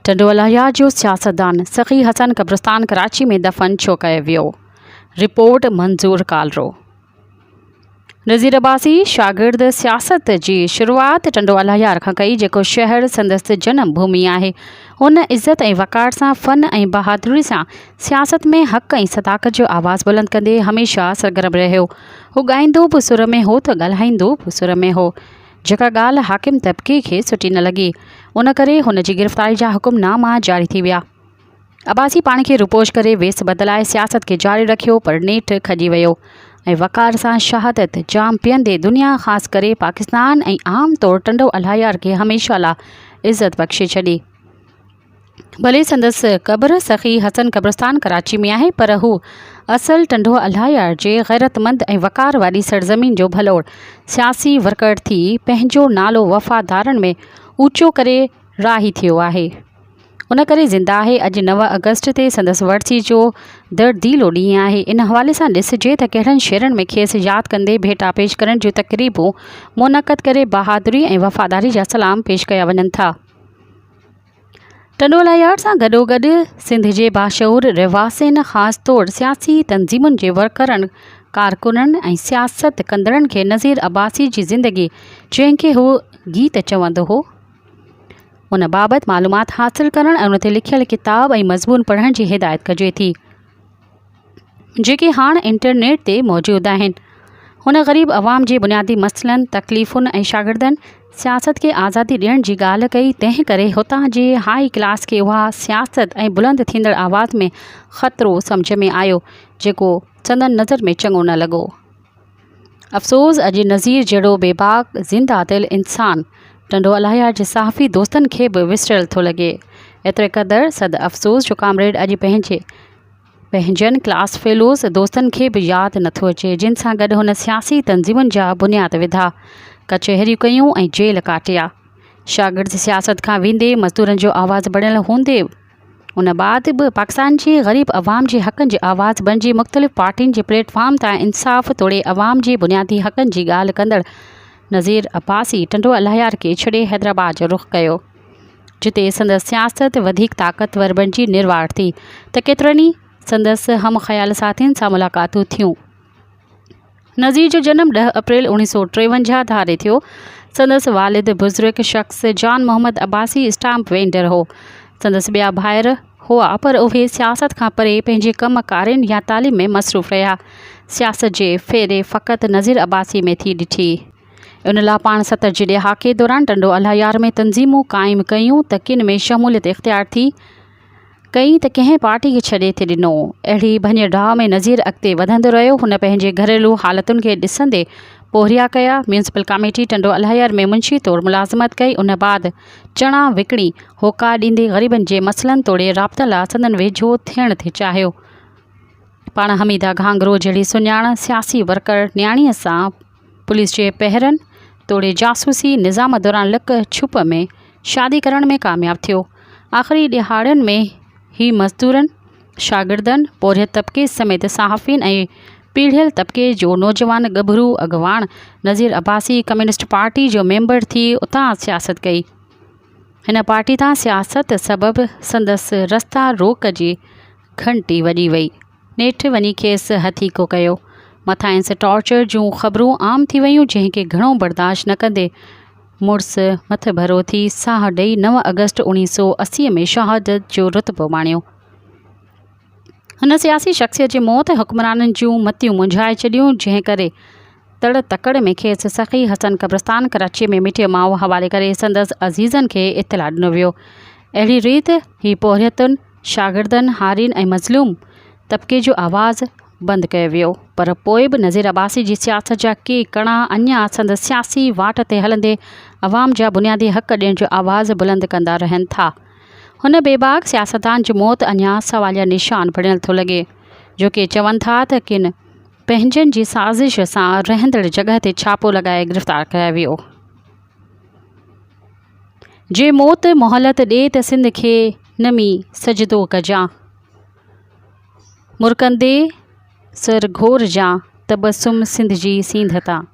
ٽنڊو الهيار جو سياستدان سخي حسن قبرستان ڪراچي ۾ دفن ڇو ڪيو ويو؟ رپورٽ منظور ڪالرو. نذير عباسي شاگرد سياست جي شروعات ٽنڊو الهيار کان ڪئي جيڪو شهر سندس جنم ڀومي آهي. هن عزت ۽ وقار سان فن ۽ بهادري سان سياست ۾ حق ۽ صداقت جو آواز بلند ڪندي هميشه سرگرم رهيو. هو ڳائيندو به سر ۾ هو ته ڳالهائيندو به سر ۾ هو. جيڪا ڳالهه حاڪم طبقي کي سٺي نه لڳي، ان ڪري هن جي گرفتاري جا حڪم ناما جاري ٿي ويا. عباسي پاڻ کي روپوش ڪري ويس بدلائي سياست کي جاري رکيو پر نيٺ کڄي ويو ۽ وقار سان شهادت جام پيئندي دنيا خاص ڪري پاڪستان ۽ عام طور ٽنڊو الهيار کي هميشه لا عزت بخشي ڇڏي. ڀلي سندس قبر سخي حسن قبرستان ڪراچي ۾ آهي پر هو اصل ٽنڊو الهيار جي غيرتمند ۽ وقار واري سرزمين جو ڀلوڙ سياسي ورڪر ٿي پنهنجو نالو وفادارن ۾ اوچو ڪري راهي ٿيو آهي ان ڪري زنده آهي اڄ نو آگسٽ تي سندس ورسي جو درديلو ڏينهن آهي ان حوالي سان ڏسجي ته ڪهڙن شعرن ۾ کيس ياد ڪندي ڀيٽا پيش ڪرڻ جون تقريبون منعقد ڪري بهادري ۽ وفاداري جا سلام پيش ڪيا وڃن ٿا. ٽنڊوالهيار سان گڏوگڏ سنڌ جي باشعور رهواسين خاص طور سياسي تنظيمن جي ورڪرن، ڪارڪنن ۽ سياست ڪندڙن کي نذير عباسي جي زندگي جنهن کي هو گيت چوندو هو، ان بابت معلومات حاصل ڪرڻ ۽ ان تي لکيل ڪتاب ۽ مضمون پڙهڻ جي هدايت ڪجي ٿي. جيڪي هاڻ انٽرنيٽ تي موجود آهن. هن غريب عوام جي بنيادي مسئلن، تڪليفن ۽ شاگردن سياست کي آزادي ڏيڻ جي ڳالهه ڪئي تنهن ڪري هتان جي هائي ڪلاس کي اها سياست ۽ بلند ٿيندڙ آواز ۾ خطرو سمجهه ۾ آيو جيڪو سندن نظر ۾ چڱو نه لڳو. افسوس اڄ نذير جهڙو بيباڪ زنده دل انسان ٽنڊو الهيار جي صحافي دوستن کي به وسريل ٿو لڳي. ايتري قدر صد افسوس جو ڪامريڊ اڄ پنهنجي پنهنجن ڪلاس فيلوز دوستن کي به ياد نٿو اچي جن سان گڏ هن سياسي تنظيمن جا بنياد وڌا، ڪچهريون ڪيون ۽ جيل ڪاٽيا. شاگرد سياست کان ويندي مزدورن جو آواز بڻيل هوندي ان بعد به پاڪستان جي غريب عوام جي حقن جي آواز بڻجي مختلف پارٽين جي پليٽ فارم تان انصاف توڙي عوام جي بنيادي حقن جي ڳالهه ڪندڙ نذير عباسي ٽنڊو الهيار کي ڇڏي حيدرآباد جو رخ ڪيو. جتي سندس سياست وڌيڪ طاقتور بڻجي نروار ٿي ته ڪيترن ئي سندس هم خيال ساٿين سان ملاقاتون ٿيون. نذير جو جنم ڏهه اپريل اوڻيهه سو ٽيونجاهه ڌاري ٿيو. سندس والد بزرگ شخص جان محمد عباسي اسٽامپ وينڊر هو. سندس ٻيا ڀائر هئا پر اهي سياست کان پري پنهنجي ڪم ڪارين يا تعليم ۾ مصروف رهيا. سياست جي ڦيري فقط نذير عباسي ۾ ٿي ڏٺي. ان لاء پاڻ 70 جي ڏهاڪي دوران ٽنڊو الهيار ۾ تنظيمون قائم ڪيون ته ڪن ۾ شموليت اختيار ٿي ڪئي ته ڪنهن پارٽي کي ڇڏي ٿي ڏنو. اهڙي ڀڃ ڊاهه ۾ نذير اڳتي وڌندو رهيو. هن پنهنجي گهريلو حالتن کي ڏسندي پورهيا ڪيا. ميونسپل ڪاميٽي ٽنڊو الهيار ۾ منشي طور ملازمت ڪئي. ان بعد چڻا وڪڻي هوڪا ڏيندي غريبن جي مسئلن توڙي رابطن لاء سندن ويجهو ٿيڻ ٿي چاهيو. پاڻ حميده گهانگهرو جهڙي سڃاڻ سياسي ورڪر نياڻيء سان پوليس جي پهرن توڙي جاسوسي نظام دوران لڪ ڇپ ۾ شادي ڪرڻ ۾ ڪامياب ٿيو. آخري ڏهاڙن ۾ هي مزدورن، شاگردن، پورهيت طبقي سميت صحافين ۽ پيڙهيل طبقي جو نوجوان ڳڀرو اڳواڻ نذير عباسي ڪميونسٽ پارٽي جو ميمبر ٿي اتان سياست ڪئي. هن پارٽي تان سياست سبب سندس رستا روڪ جي گهنٽي وڄي وئي. نيٺ وڃي کيس هٿيڪو ڪيو. مٿانئس ٽارچر جون خبرون عام ٿي ويون جنهن کي گهڻو برداشت نه ڪندي مڙس مٿڀرو ٿي ساهه ڏئي نو آگسٽ اوڻيهه سو 80 ۾ شهادت جو رتبو ماڻيو. هن سياسي شخصيت جي موت حڪمرانن جون متيون منجهائي ڇڏيون جنهن ڪري تڙ تڪڙ ۾ کيس سخي حسن قبرستان ڪراچيء ۾ مٽيء ماء حوالي ڪري سندس عزيزن کي اطلاع ڏنو ويو. اهڙي ريت هي پورهيتن، شاگردن، هارين ۽ مظلوم طبقي جو آواز بند ڪيو ويو پر پوء به نذير عباسي جي سياست جا ڪي ڪڻا اڃا سندس سياسي واٽ تي هلندي عوام جا بنيادي حق ڏيڻ جو آواز بلند ڪندا رهن ٿا. هن بيباڪ سياستدان جو موت اڃا سواليا نشان بڻيل ٿو لڳي جو ڪي چون ٿا ته ڪن پنهنجن جي سازش سان رهندڙ جڳهه تي ڇاپو لڳائي گرفتار ڪيو ويو. جي موت مهلت ڏي ته سنڌ کي نمي سجدو ڪجان. مرڪندي سر گهورجان تبسم سنڌ جي سينڌ تان.